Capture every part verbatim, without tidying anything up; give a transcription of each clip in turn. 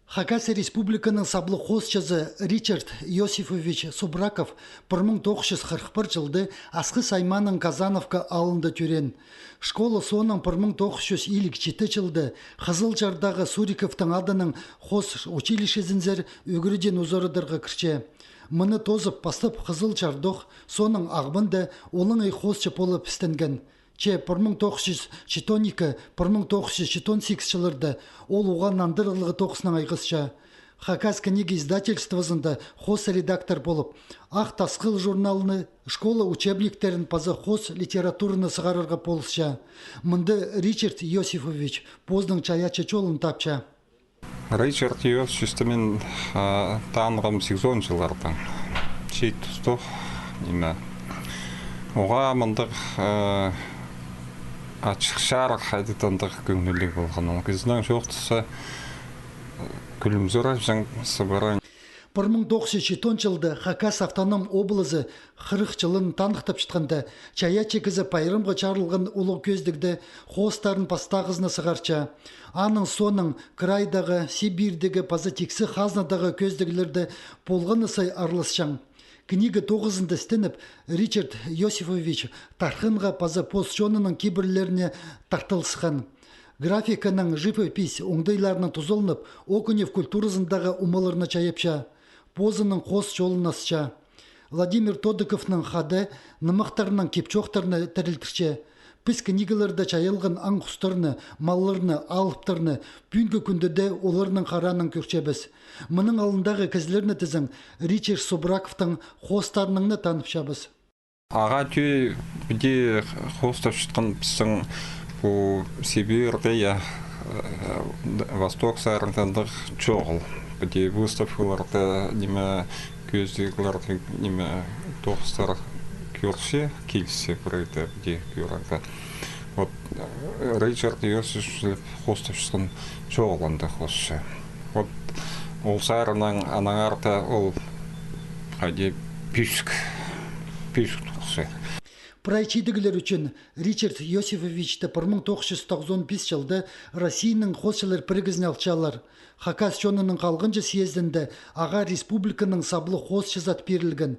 Хакас Республиканың саблығ хоосчызы Ричард Иосифович Субраков пір муң тоғыс чӱс хырых пір чылда Асхыс аймааның Казановка аалында тӧреен. Школа соонаң пір муң тоғыс чӱс илиг читі чылда Хызылчардағы Суриковтың адынаң хоос училищезінзер ӱгреден узарадарға кірче. Мыны тоозып, пастап Хызылчардох, соонаң Ағбанда олаңай хоосчы полып істенген. Че пір муң тоғыс чӱс читон ікі, пір муң тоғыс чӱс читон сигіс чылларда ол уғаа нандырығлығ тоғыснаң айғасча. Хакас книга издательствозында хоос редактор полып, «Ах тасхыл» журналны, школа учебниктерін паза хоос литератураны сығарарға полысча. Мында Ричард Иосифович позының чайаачы чолын тапча. Ричард Иосифовичті мин, а, танығам сигізон чыллардаң. Чиит тустох, ниме. Оға мындағ, а, ачых-чарых, хайди-да андағ кӧңніліг полған. Ол кізінің чоохтаза, кӱлімзіреп, чаң сыбыра. Пір муң тоғыс чӱс читон чылда Хакас автоном облазы хырых чылын таныхтапчатханда, чайаачы кізі пайрамға чарылған улуғ кӧзідігде хоостарын пастағызына сығарча. Аның соонаң крайдағы, Сибирьдегі паза тиксі хазнадағы кӧзідіглерде полғаны сай араласчаң. Книга тоғызында істеніп, Ричард Иосифович тархынға паза пос чонының кибірлеріне тартылысхан. Графиканаң, живопись оңдайларынаң тузаланып, Окунев культуразындағы омаларны чайапча, позының хоос чолын асча. Владимир Тодыковнаң хада нымахтарнаң кип-чоохтарны тірілтірче. Піс книгаларда чайалған аң-хустарны, малларны, алыптарны, пӱӱнгі кӱнде дее оларның хараанаң кӧрчебіс. Мының алнындағы кізілерні тізең, Ричард Субраковтың хоостарынаң на таныпчабыс. Ағаа тӧӧй піди хоостапчатхан пістің пу Сибирьде, я, э, восток сарында андағ чоғыл. Піди выставкаларда, ниме, кӧзідіглерде, ниме, тоғыстар кӧрче, килісче прайда піди кӧрерге. Вот, э, Ричард Иосифович хоостапчатхан чоғыл андағ хоосчы. Вот, ол сарынаң, аннаңар даа ол хайди пӧзік, пӧзік тоғысчы. Прай чидіглер ӱчӱн Ричард Иосифовичті пір муң тоғыс чӱс тоғызон пис чылда Россияның хоосчылар пірігізіне алчалар. Хакас чонының халғанҷы съездінде ағаа республиканың саблығ хоосчызы ат пирілген.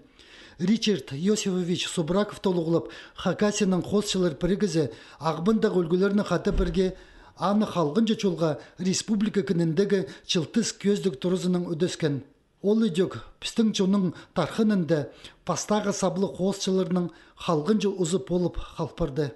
Ричард Иосифович Субраков толығлап, Хакасияның хоосчылар пірігізі Ағбандағы ӱлгӱлернең хада пірге аны халғанҷы чолға республика кініндегі «Чылтыс» кӧзідіг туразынаң ӱдескен. Ол ідӧк пістің чонның тархынында пастағы саблығ хоосчыларның халғанҷы узы полып хал парды.